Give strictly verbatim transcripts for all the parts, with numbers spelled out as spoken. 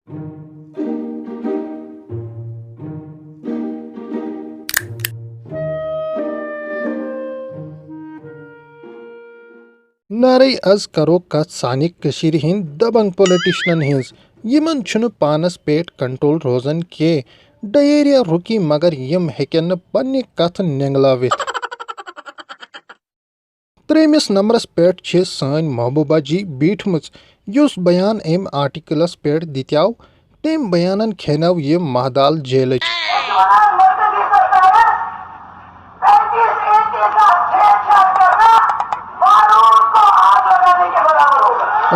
نارے، از کرو کتھ سانہِ کٔشیٖرِ ہٕنٛدۍ دبنگ پولیٹیشنن ہٕنٛز۔ یِمن چھُنہٕ پانس پٮ۪ٹھ کنٹرول روزان کینٛہہ۔ ڈہیریا رُکی، مگر یِم ہیٚکن نہٕ پننہِ کتھٕ نینگلاوِتھ۔ ترٛیٚیمِس نمبرس پٮ۪ٹھ چھِ سٲنۍ محبوبہ جی بیٖٹھمٕژ، یُس بیان أمۍ آرٹیکلس پٮ۪ٹھ دِتیاو۔ تٔمۍ بیانن کھینٲو یہِ مہدال جیلٕچ۔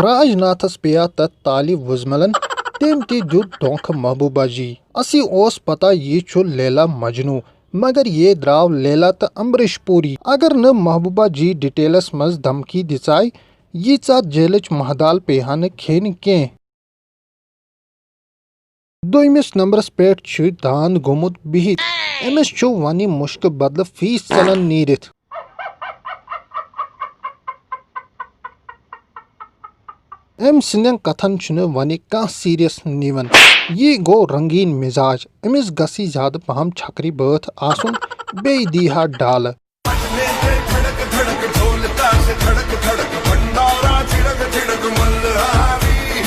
راج ناتھس پیٚیا تتھ تالہِ وُزملن، تٔمۍ تہِ دیُت دھونکھٕ محبوبہ جی۔ اسی اوس پتہ یہِ چھُ لیلا مجنو، مگر یہِ درٛاو لیلا تہٕ امبریش پوری۔ اگر نہٕ محبوبہ جی ڈیٹیلس منٛز دھمکی دِژاے، ییٖژاہ جیلٕچ مہدال پیٚیہِ ہا نہٕ کھیٚنۍ کینٛہہ۔ دوٚیمِس نمبرس پٮ۪ٹھ چھُ داند گوٚمُت بِہِتھ۔ أمِس چھُ وۄنہِ مُشکہٕ بدلہٕ فیس ژلان نیٖرِتھ۔ أمۍ سٕنٛدٮ۪ن کتھن چھُنہٕ وۄنہِ کانٛہہ سیریس نِوان۔ یہِ گوٚو رنگیٖن مزاج۔ أمِس گژھِ زیادٕ پہم چھکرِ بٲتھ آسُن، بیٚیہِ دی ہا ڈالہٕ۔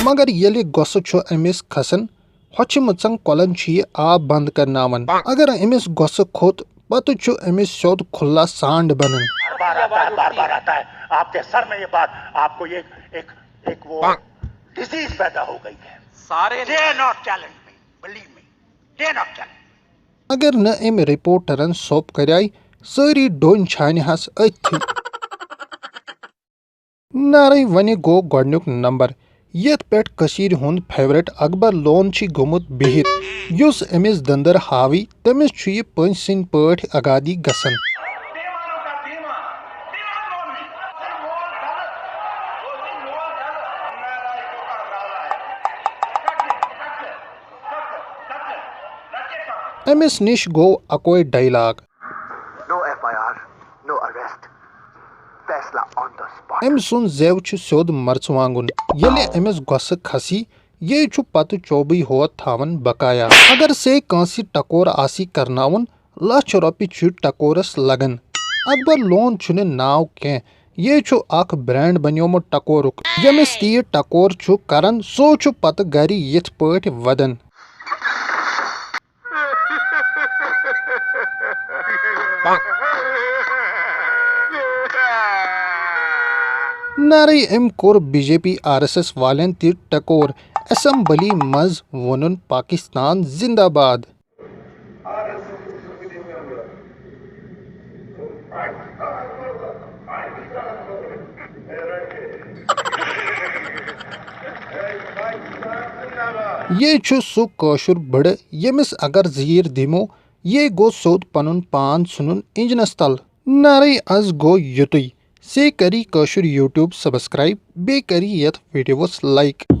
مگر ییٚلہِ غۄصہٕ چھُ أمِس کھسان، ہۄچھمٕژن کۄلن چھُ یہِ آب بند کرناوان۔ اگر أمِس غۄصہٕ کھوٚت، پتہٕ چھُ أمِس سیوٚد کھُلا سانڈ بنان۔ بار بار آتا ہے، بار بار آتا ہے۔ آپ کے سر میں یہ بات، آپ کو یہ ایک، ایک وہ ڈیزیز پیدا ہو گئی ہے۔ سارے Dare not challenge me, believe me, dare not challenge me. اگر نہٕ أمۍ رپورٹرن سوٚپ کریاے، سٲری ڈوٚنۍ چھانہِ ہس أتھی۔ نارے، وۄنہِ گوٚو گۄڈٕنیُک نمبر، یتھ پٮ۪ٹھ کٔشیٖرِ ہُنٛد فیورٹ اکبر لون چھُ گوٚمُت بِہِتھ۔ یُس أمِس دٔنٛدٕر ہاوِ، تٔمِس چھُ یہِ پٔنٛزۍ سٕنٛدۍ پٲٹھۍ اگادی گژھان۔ أمِس نِش گوٚو اکوے dialogue. No F I R, no arrest. فیصلہ on the spot. أمۍ سُنٛد زیو چھُ سیوٚد مرژٕوانٛگُن۔ ییٚلہِ أمِس غۄصہٕ کھسی، یے چھُ پتہٕ چوبٕے ہوت تھاوان بقایا۔ اگر سے کٲنٛسہِ ٹکور آسی کرناوُن، لچھ رۄپیہِ چھُ ٹکورس لگان۔ اکبر لون چھُنہٕ ناو کینٛہہ، یے چھُ اکھ برانڈ بنیومُت ٹکورُک۔ ییٚمِس تہِ یہِ ٹکور چھُ کران، سُہ چھُ پتہٕ گرِ یِتھ پٲٹھۍ ودان۔ نارے، أمۍ کوٚر B J P R S S والٮ۪ن تہِ ٹکور، اسمبلی منٛز ووٚنُن پاکستان زندہ باد۔ یے چھُ سُہ کٲشُر بٕڑٕ، ییٚمِس اگر زیٖر دِمو، یے گوٚو سیوٚد پنُن پان ژھُنُن انجنس تل۔ نارے، از گوٚو یُتُے۔ سے کری کٲشُر YouTube subscribe، بیٚیہِ کری یتھ ویڈیوس like۔